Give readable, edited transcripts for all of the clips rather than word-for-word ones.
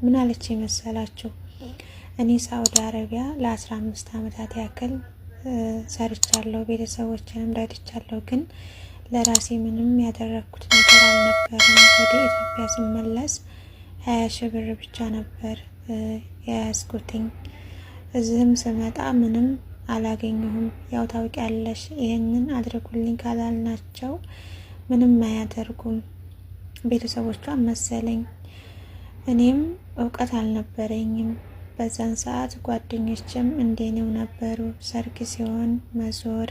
ምን አለች የመሰላችሁ? እኔ ሳኡዲ አረቢያ ለ15 ዓመታት ያክል ሰርቻለሁ፣ ቤተሰቦችንም ረድቻለሁ። ግን ለራሴ ምንም ያደረግኩት ነገር አልነበረም። ወደ ኢትዮጵያ ስመለስ 20 ሺህ ብር ብቻ ነበር የያዝኩትኝ። እዚህም ስመጣ ምንም አላገኘሁም። ያው ታውቂያለሽ፣ ይህንን አድርጉልኝ ካላልናቸው ምንም አያደርጉም ቤተሰቦቿ መሰለኝ። እኔም እውቀት አልነበረኝም በዛን ሰዓት። ጓደኞችም እንደኔው ነበሩ። ሰርግ ሲሆን መዞር፣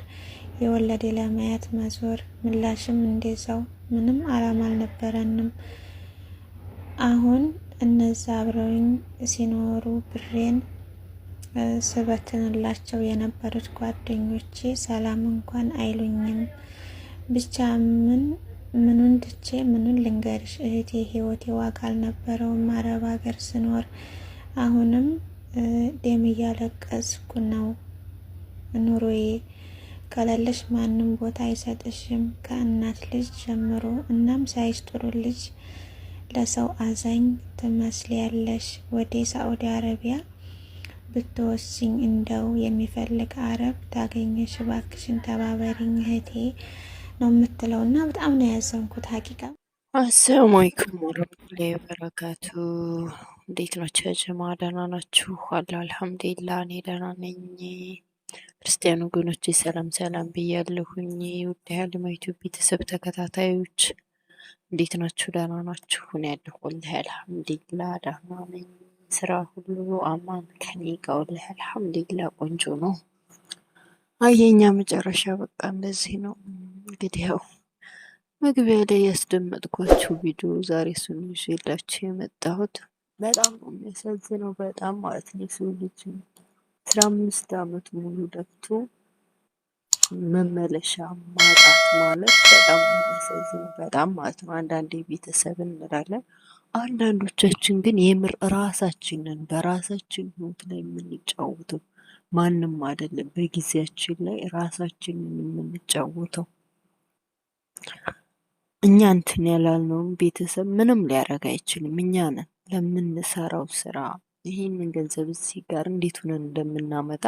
የወለደ ለማየት መዞር፣ ምላሽም እንደዛው። ምንም አላማ አልነበረንም። አሁን እነዛ አብረውኝ ሲኖሩ ብሬን ስበትንላቸው የነበሩት ጓደኞቼ ሰላም እንኳን አይሉኝም። ብቻ ምን ምኑን ትቼ ምኑን ልንገርሽ እህቴ፣ ህይወቴ ዋጋ አልነበረውም አረብ ሀገር ስኖር። አሁንም ደም እያለቀስኩ ነው ኑሮዬ። ከሌለሽ ማንም ቦታ አይሰጥሽም ከእናት ልጅ ጀምሮ። እናም ሳይሽ ጥሩ ልጅ፣ ለሰው አዛኝ ትመስሊያለሽ። ወደ ሳኡዲ አረቢያ ብትወስኝ እንደው የሚፈልግ አረብ ታገኘሽ፣ እባክሽን ተባበሪኝ እህቴ ነው የምትለው እና በጣም ነው ያዘንኩት ሀቂቃ። አሰላሙ አለይኩም ወረህመቱላሂ ወበረካቱ። እንዴት ናችሁ ጀማ? ደህና ናችሁ? አለሁ አልሐምዱሊላህ፣ እኔ ደህና ነኝ። ክርስቲያን ወገኖቼ ሰላም ሰላም ብያለሁኝ። ውድ የሀሊማ ዩቲዩብ ቤተሰብ ተከታታዮች እንዴት ናችሁ? ደህና ናችሁ? እኔ ያለሁ ወላሂ አልሐምዱሊላህ ደህና ነኝ። ስራ ሁሉ አማን ከኔ ጋር ወላሂ አልሐምዱሊላህ ቆንጆ ነው። አይ የኛ መጨረሻ በቃ እንደዚህ ነው። እንግዲህ ያው መግቢያ ላይ ያስደመጥኳችሁ ቪዲዮ ዛሬ እሱን ይዤላችሁ የመጣሁት በጣም ነው የሚያሳዝነው። በጣም ማለት ነው የሰው ልጅ 15 አመት ሙሉ ለፍቶ መመለሻ ማጣት ማለት በጣም ነው የሚያሳዝነው። በጣም ማለት ነው። አንዳንዴ ቤተሰብ እንላለን፣ አንዳንዶቻችን ግን የምር ራሳችንን በራሳችን ህይወት ላይ የምንጫወተው ማንም አይደለም። በጊዜያችን ላይ ራሳችንን የምንጫወተው እኛ እንትን ያላልነውም ቤተሰብ ምንም ሊያደርግ አይችልም። እኛ ነን ለምንሰራው ስራ ይህንን ገንዘብ እዚህ ጋር እንዴት ሆነን እንደምናመጣ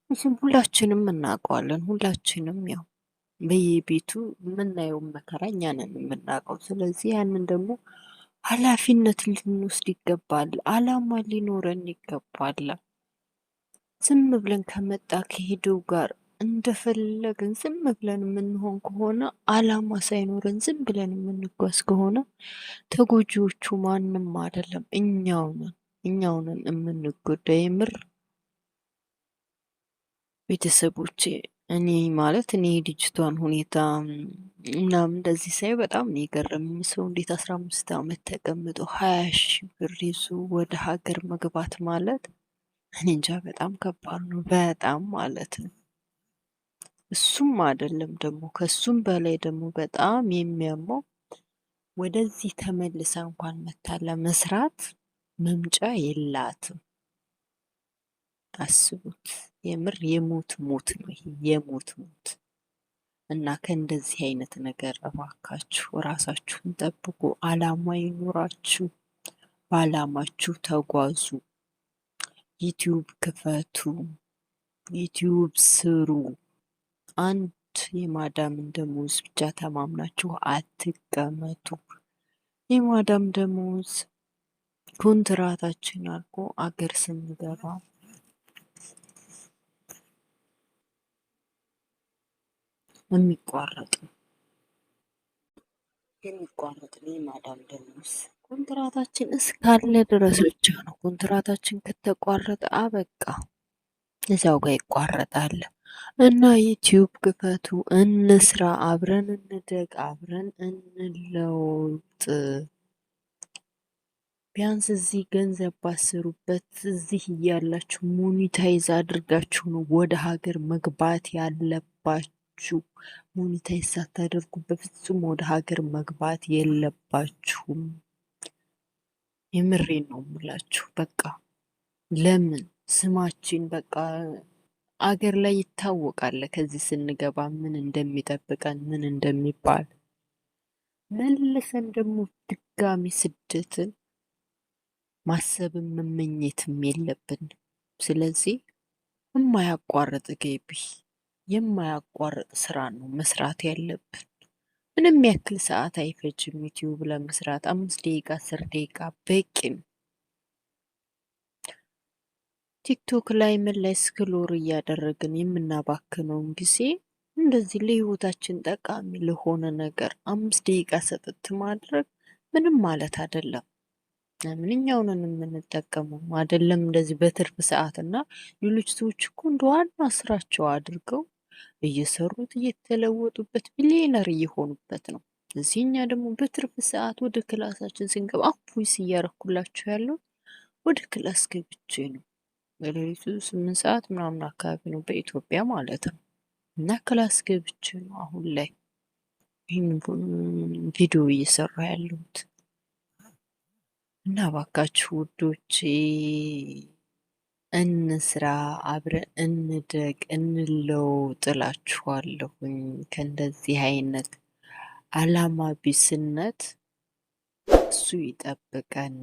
መቼም ሁላችንም እናውቀዋለን። ሁላችንም ያው በየቤቱ የምናየውን መከራ እኛ ነን የምናውቀው። ስለዚህ ያንን ደግሞ ኃላፊነት ልንወስድ ይገባል። አላማ ሊኖረን ይገባል። ዝም ብለን ከመጣ ከሄደው ጋር እንደፈለግን ዝም ብለን የምንሆን ከሆነ፣ አላማ ሳይኖረን ዝም ብለን የምንጓዝ ከሆነ ተጎጂዎቹ ማንም አይደለም፣ እኛው ነን። እኛው ነን የምንጎዳ። የምር ቤተሰቦቼ፣ እኔ ማለት እኔ ልጅቷን ሁኔታ ምናምን እንደዚህ ሳይ በጣም ነው የገረመኝ። ሰው እንዴት 15 አመት ተቀምጦ 20 ሺህ ብር ይዞ ወደ ሀገር መግባት ማለት እኔ እንጃ በጣም ከባድ ነው። በጣም ማለት ነው። እሱም አይደለም ደግሞ ከሱም በላይ ደግሞ በጣም የሚያመው ወደዚህ ተመልሳ እንኳን መታ ለመስራት መምጫ የላትም። አስቡት። የምር የሞት ሞት ነው ይሄ፣ የሞት ሞት። እና ከእንደዚህ አይነት ነገር እባካችሁ ራሳችሁን ጠብቁ። አላማ ይኑራችሁ፣ በአላማችሁ ተጓዙ። ዩቲዩብ ክፈቱ፣ ዩቲዩብ ስሩ። አንድ የማዳምን ደሞዝ ብቻ ተማምናችሁ አትቀመጡ። የማዳም ደሞዝ ኮንትራታችን አልቆ አገር ስንገባ የሚቋረጥ ነው የሚቋረጥ ነው የማዳም ደሞዝ። ኮንትራታችን እስካለ ድረስ ብቻ ነው። ኮንትራታችን ከተቋረጠ አበቃ፣ እዛው ጋር ይቋረጣል። እና ዩቲዩብ ክፈቱ፣ እንስራ፣ አብረን እንደግ፣ አብረን እንለውጥ። ቢያንስ እዚህ ገንዘብ ባሰሩበት እዚህ እያላችሁ monetize አድርጋችሁ ነው ወደ ሀገር መግባት ያለባችሁ። Monetize ሳታደርጉ በፍጹም ወደ ሀገር መግባት የለባችሁም። የምሬን ነው የምላችሁ። በቃ ለምን ስማችን በቃ አገር ላይ ይታወቃል። ከዚህ ስንገባ ምን እንደሚጠብቀን ምን እንደሚባል መልሰን ደግሞ ድጋሚ ስደትን ማሰብም መመኘትም የለብንም። ስለዚህ የማያቋርጥ ገቢ፣ የማያቋርጥ ስራ ነው መስራት ያለብን። ምንም ያክል ሰዓት አይፈጅም ዩቲዩብ ለመስራት፣ 5 ደቂቃ 10 ደቂቃ በቂ ነው። ቲክቶክ ላይ ምን ላይ scroll እያደረግን የምናባክነውን ጊዜ እንደዚህ ለህይወታችን ጠቃሚ ለሆነ ነገር 5 ደቂቃ ሰጥት ማድረግ ምንም ማለት አይደለም። ምንኛውንን የምንጠቀመው አይደለም እንደዚህ በትርፍ ሰዓት። እና ሌሎች ሰዎች እኮ እንደ ዋና ስራቸው አድርገው እየሰሩት እየተለወጡበት ሚሊዮነር እየሆኑበት ነው። እዚህ እኛ ደግሞ በትርፍ ሰዓት ወደ class ኣችን ስንገባ voice እያረኩላችሁ ያለው ወደ class ገብቼ ነው። በሌሊቱ 8 ሰዓት ምናምን አካባቢ ነው በኢትዮጵያ ማለት ነው። እና class ገብቼ ነው አሁን ላይ ይህን ቪዲዮ እየሰራ ያለሁት። እና እባካችሁ ውዶቼ እንስራ፣ አብረን እንደግ፣ እንለውጥ እላችኋለሁኝ። ከእንደዚህ አይነት አላማ ቢስነት እሱ ይጠብቀን።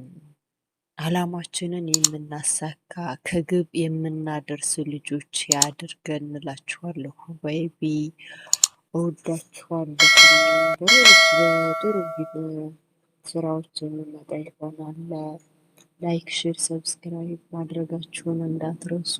አላማችንን የምናሳካ ከግብ የምናደርስ ልጆች ያድርገን እላችኋለሁ። ባይቢ እወዳችኋለሁ። በሌሎች በጥሩ ስራዎች የምመጣ ይሆናል። Like፣ share፣ subscribe ማድረጋችሁን እንዳትረሱ።